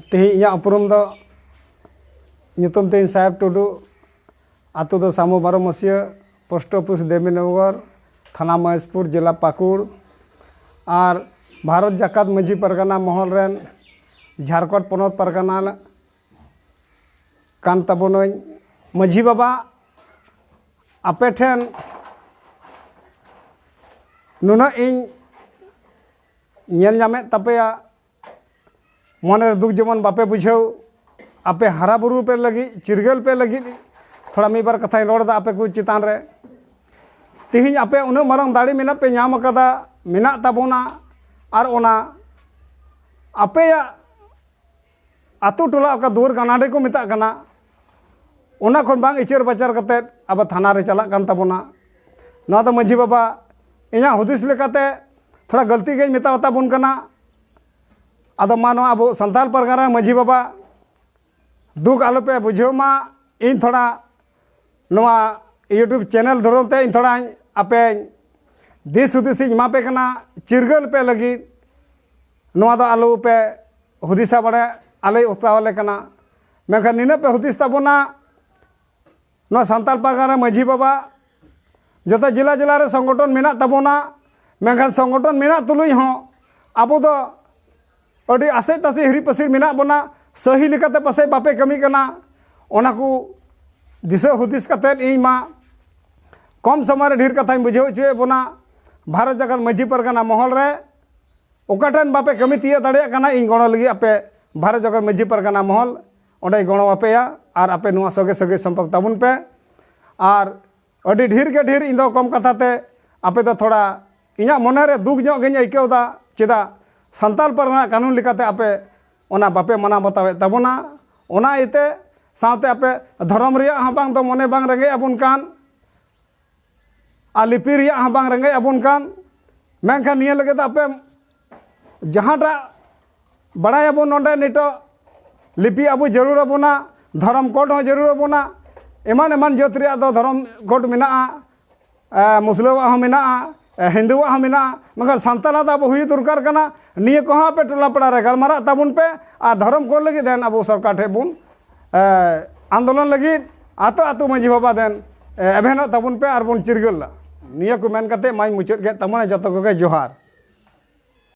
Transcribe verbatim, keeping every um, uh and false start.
ᱛᱮᱦᱮᱧ ᱤᱧᱟᱹᱜ ᱩᱯᱨᱩᱢ ᱫᱚ, ᱧᱩᱛᱩᱢ ᱛᱤᱧ ᱥᱟᱦᱮᱵᱽ ᱴᱩᱰᱩ, ᱟᱹᱛᱩ ᱫᱚ ᱥᱟᱢᱩ ᱵᱟᱨᱚ ᱢᱟᱹᱥᱤᱭᱟᱹ, ᱯᱳᱥᱴ ᱚᱯᱷᱤᱥ ᱫᱮᱵᱤᱱᱚᱜᱚᱨ, ᱛᱷᱟᱱᱟ ᱢᱚᱦᱮᱥᱯᱩᱨ, ᱡᱮᱞᱟ ᱯᱟᱹᱠᱩᱲ᱾ ᱟᱨ ᱵᱷᱟᱨᱚᱛ ᱡᱟᱠᱟᱛ ᱢᱟᱹᱡᱷᱤ ᱯᱟᱨᱜᱟᱱᱟ ᱢᱚᱦᱚᱞ ᱨᱮᱱ ᱡᱷᱟᱨᱠᱷᱚᱸᱰ ᱯᱚᱱᱚᱛ ᱯᱟᱨᱜᱟᱱᱟ ᱠᱟᱱ ᱛᱟᱵᱚᱱᱟᱹᱧ᱾ ᱢᱟᱹᱡᱷᱤ ᱵᱟᱵᱟ, ᱟᱯᱮ ᱴᱷᱮᱱ ᱱᱩᱱᱟᱹᱜ ᱤᱧ ᱧᱮᱞ ᱧᱟᱢᱮᱫ ᱛᱟᱯᱮᱭᱟ, ᱢᱚᱱᱮ ᱨᱮ ᱫᱩᱠ ᱡᱮᱢᱚᱱ ᱵᱟᱯᱮ ᱵᱩᱡᱷᱟᱹᱣ, ᱟᱯᱮ ᱦᱟᱨᱟ ᱵᱩᱨᱩ ᱯᱮ ᱞᱟᱹᱜᱤᱫ, ᱪᱤᱨᱜᱟᱹᱞ ᱯᱮ ᱞᱟᱹᱜᱤᱫ ᱛᱷᱚᱲᱟ ᱢᱤᱫ ᱵᱟᱨ ᱠᱟᱛᱷᱟᱧ ᱨᱚᱲ ᱮᱫᱟ ᱟᱯᱮ ᱠᱚ ᱪᱮᱛᱟᱱ ᱨᱮ᱾ ᱛᱮᱦᱮᱧ ᱟᱯᱮ ᱩᱱᱟᱹᱜ ᱢᱟᱨᱟᱝ ᱫᱟᱲᱮ ᱢᱮᱱᱟᱜ ᱯᱮ ᱧᱟᱢ ᱟᱠᱟᱫᱟ, ᱢᱮᱱᱟᱜ ᱛᱟᱵᱚᱱᱟ, ᱟᱨ ᱚᱱᱟ ᱟᱯᱮᱭᱟᱜ ᱟᱛᱳ ᱴᱚᱞᱟ ᱚᱠᱟ ᱫᱩᱣᱟᱹᱨ ᱜᱟᱱᱟᱰᱮ ᱠᱚ ᱢᱮᱛᱟᱜ ᱠᱟᱱᱟ, ᱚᱱᱟ ᱠᱷᱚᱱ ᱵᱟᱝ ᱤᱪᱟᱹᱨ ᱵᱟᱪᱟᱨ ᱠᱟᱛᱮᱫ ᱟᱵᱚ ᱛᱷᱟᱱᱟ ᱨᱮ ᱪᱟᱞᱟᱜ ᱠᱟᱱ ᱛᱟᱵᱚᱱᱟ᱾ ᱱᱚᱣᱟ ᱫᱚ ᱢᱟᱹᱡᱷᱤ ᱵᱟᱵᱟ, ᱤᱧᱟᱹᱜ ᱦᱩᱫᱤᱥ ᱞᱮᱠᱟᱛᱮ ᱛᱷᱚᱲᱟ ᱜᱟᱹᱞᱛᱤ ᱜᱮᱧ ᱢᱮᱛᱟᱣ ᱛᱟᱵᱚᱱ ᱠᱟᱱᱟ᱾ ᱟᱫᱚ ᱢᱟ, ᱱᱚᱣᱟ ᱟᱵᱚ ᱥᱟᱱᱛᱟᱲ ᱯᱟᱨᱜᱟᱱᱟ ᱨᱮᱱ ᱢᱟᱹᱡᱷᱤ ᱵᱟᱵᱟ, ᱫᱩᱠ ᱟᱞᱚᱯᱮ ᱵᱩᱡᱷᱟᱹᱣ ᱢᱟ᱾ ᱤᱧ ᱛᱷᱚᱲᱟ ᱱᱚᱣᱟ YouTube ᱪᱮᱱᱮᱞ ᱫᱷᱚᱨᱚᱢ ᱛᱮ ᱤᱧ ᱛᱷᱚᱲᱟᱧ ᱟᱯᱮᱧ ᱫᱤᱥ ᱦᱩᱫᱤᱥ ᱤᱧ ᱮᱢᱟ ᱯᱮ ᱠᱟᱱᱟ, ᱪᱤᱨᱜᱟᱹᱞ ᱯᱮ ᱞᱟᱹᱜᱤᱫ᱾ ᱱᱚᱣᱟ ᱫᱚ ᱟᱞᱚ ᱯᱮ ᱦᱩᱫᱤᱥᱟ ᱵᱟᱲᱟᱭᱟ, ᱟᱞᱮ ᱚᱠᱛᱟᱣ ᱟᱞᱮ ᱠᱟᱱᱟ᱾ ᱢᱮᱱᱠᱷᱟᱱ ᱱᱤᱱᱟᱹᱜ ᱯᱮ ᱦᱩᱫᱤᱥ ᱛᱟᱵᱚᱱᱟ, ᱱᱚᱣᱟ ᱥᱟᱱᱛᱟᱲ ᱯᱟᱨᱜᱟᱱᱟ ᱨᱮ ᱢᱟᱹᱡᱷᱤ ᱵᱟᱵᱟ, ᱡᱚᱛᱚ ᱡᱮᱞᱟ ᱡᱮᱞᱟ ᱨᱮ ᱥᱚᱝᱜᱚᱴᱷᱚᱱ ᱢᱮᱱᱟᱜ ᱛᱟᱵᱚᱱᱟ, ᱢᱮᱱᱠᱷᱟᱱ ᱥᱚᱝᱜᱚᱴᱷᱚᱱ ᱢᱮᱱᱟᱜ ᱛᱩᱞᱩᱡ ᱦᱚᱸ ᱟᱵᱚ ᱫᱚ ᱟᱹᱰᱤ ᱟᱥᱮᱡ ᱛᱟᱥᱮᱡ ᱦᱤᱨᱤᱡ ᱯᱟᱹᱥᱤᱨ ᱢᱮᱱᱟᱜ ᱵᱚᱱᱟ᱾ ᱥᱟᱹᱦᱤ ᱞᱮᱠᱟᱛᱮ ᱯᱟᱥᱮᱡ ᱵᱟᱯᱮ ᱠᱟᱹᱢᱤ ᱠᱟᱱᱟ, ᱚᱱᱟ ᱠᱚ ᱫᱤᱥᱟᱹ ᱦᱩᱫᱤᱥ ᱠᱟᱛᱮᱫ ᱤᱧ ᱢᱟ ᱠᱚᱢ ᱥᱚᱢᱚᱭ ᱨᱮ ᱰᱷᱮᱨ ᱠᱟᱛᱷᱟᱧ ᱵᱩᱡᱷᱟᱹᱣ ᱦᱚᱪᱚᱭᱮᱫ ᱵᱚᱱᱟ᱾ ᱵᱷᱟᱨᱚᱛ ᱡᱟᱠᱟᱛ ᱢᱟᱹᱡᱷᱤ ᱯᱟᱨᱜᱟᱱᱟ ᱢᱚᱦᱚᱞ ᱨᱮ ᱚᱠᱟ ᱴᱷᱮᱱ ᱵᱟᱯᱮ ᱠᱟᱹᱢᱤ ᱛᱤᱭᱟᱹᱜ ᱫᱟᱲᱮᱭᱟᱜ ᱠᱟᱱᱟ, ᱤᱧ ᱜᱚᱲᱚ ᱞᱟᱹᱜᱤᱫ ᱟᱯᱮ ᱵᱷᱟᱨᱚᱛ ᱡᱟᱠᱟᱛ ᱢᱟᱹᱡᱷᱤ ᱯᱟᱨᱜᱟᱱᱟ ᱢᱚᱦᱚᱞ ᱚᱸᱰᱮᱭ ᱜᱚᱲᱚ ᱟᱯᱮᱭᱟ, ᱟᱨ ᱟᱯᱮ ᱱᱚᱣᱟ ᱥᱚᱜᱮ ᱥᱚᱜᱮ ᱥᱚᱢᱯᱚᱨᱠ ᱛᱟᱵᱚᱱ ᱯᱮ᱾ ᱟᱨ ᱟᱹᱰᱤ ᱰᱷᱮᱨ ᱜᱮ ᱰᱷᱮᱨ, ᱤᱧ ᱫᱚ ᱠᱚᱢ ᱠᱟᱛᱷᱟ ᱛᱮ ᱟᱯᱮ ᱫᱚ ᱛᱷᱚᱲᱟ ᱤᱧᱟᱹᱜ ᱢᱚᱱᱮ ᱨᱮ ᱫᱩᱠ ᱧᱚᱜ ᱜᱤᱧ ᱟᱹᱭᱠᱟᱹᱣ ᱮᱫᱟ, ᱪᱮᱫᱟᱜ ᱥᱟᱱᱛᱟᱲ ᱯᱟᱨᱜᱟᱱᱟ ᱠᱟᱹᱱᱩᱱ ᱞᱮᱠᱟᱛᱮ ᱟᱯᱮ ᱚᱱᱟ ᱵᱟᱯᱮ ᱢᱟᱱᱟᱣ ᱵᱟᱛᱟᱣᱮᱫ ᱛᱟᱵᱚᱱᱟ᱾ ᱚᱱᱟ ᱤᱭᱟᱹᱛᱮ ᱥᱟᱶᱛᱮ ᱟᱯᱮ ᱫᱷᱚᱨᱚᱢ ᱨᱮᱭᱟᱜ ᱦᱚᱸ ᱵᱟᱝ ᱫᱚ ᱢᱚᱱᱮ ᱵᱟᱝ ᱨᱮᱸᱜᱮᱡ ᱟᱵᱚᱱ ᱠᱟᱱ, ᱟᱨ ᱞᱤᱯᱤ ᱨᱮᱭᱟᱜ ᱦᱚᱸ ᱵᱟᱝ ᱨᱮᱸᱜᱮᱡ ᱟᱵᱚᱱ ᱠᱟᱱ, ᱢᱮᱱᱠᱷᱟᱱ ᱱᱤᱭᱟᱹ ᱞᱟᱹᱜᱤᱫ ᱫᱚ ᱟᱯᱮ ᱡᱟᱦᱟᱸᱴᱟᱜ ᱵᱟᱲᱟᱭᱟᱵᱚᱱ ᱱᱚᱰᱮ ᱱᱤᱛᱚᱜ ᱞᱤᱯᱤ ᱟᱵᱚ ᱡᱟᱹᱨᱩᱲ ᱟᱵᱚᱱᱟ, ᱫᱷᱚᱨᱚᱢ ᱠᱳᱰ ᱦᱚᱸ ᱡᱟᱹᱨᱩᱲ ᱟᱵᱚᱱᱟ, ᱮᱢᱟᱱ ᱮᱢᱟᱱ ᱡᱟᱹᱛ ᱨᱮᱭᱟᱜ ᱫᱚ ᱫᱷᱚᱨᱚᱢ ᱠᱳᱰ ᱢᱮᱱᱟᱜᱼᱟ, ᱮ, ᱢᱩᱥᱞᱟᱹᱣᱟᱜ ᱦᱚᱸ ᱢᱮᱱᱟᱜᱼᱟ, ᱮ, ᱦᱤᱱᱫᱩᱣᱟᱜ ᱦᱚᱸ ᱢᱮᱱᱟᱜᱼᱟ, ᱢᱮᱱᱠᱷᱟᱱ ᱥᱟᱱᱛᱟᱲᱟᱜ ᱫᱚ ᱟᱵᱚ ᱦᱩᱭᱩᱜ ᱫᱚᱨᱠᱟᱨ ᱠᱟᱱᱟ᱾ ᱱᱤᱭᱟᱹ ᱠᱚᱦᱚᱸ ᱟᱯᱮ ᱴᱚᱞᱟ ᱯᱟᱲᱟ ᱨᱮ ᱜᱟᱞᱢᱟᱨᱟᱜ ᱛᱟᱵᱚᱱ ᱯᱮ ᱟᱨ ᱫᱷᱚᱨᱚᱢ ᱠᱚ ᱞᱟᱹᱜᱤᱫ ᱫᱮᱱ ᱟᱵᱚ ᱥᱚᱨᱠᱟᱨ ᱴᱷᱮᱱ ᱵᱚᱱ, ᱮ, ᱟᱱᱫᱳᱞᱚᱱ ᱞᱟᱹᱜᱤᱫ ᱟᱛᱳ ᱟᱛᱳ ᱢᱟᱺᱡᱷᱤ ᱵᱟᱵᱟ ᱫᱮᱱ, ᱮ, ᱮᱵᱷᱮᱱᱚᱜ ᱛᱟᱵᱚᱱ ᱯᱮ ᱟᱨ ᱵᱚᱱ ᱪᱤᱨᱜᱟᱹᱞᱟ᱾ ᱱᱤᱭᱟᱹ ᱠᱚ ᱢᱮᱱ ᱠᱟᱛᱮ ᱢᱟᱧ ᱢᱩᱪᱟᱹᱫ ᱠᱮᱫ ᱛᱟᱵᱚᱱᱟ᱾ ᱡᱚᱛᱚ ᱠᱚᱜᱮ ᱡᱚᱦᱟᱨ᱾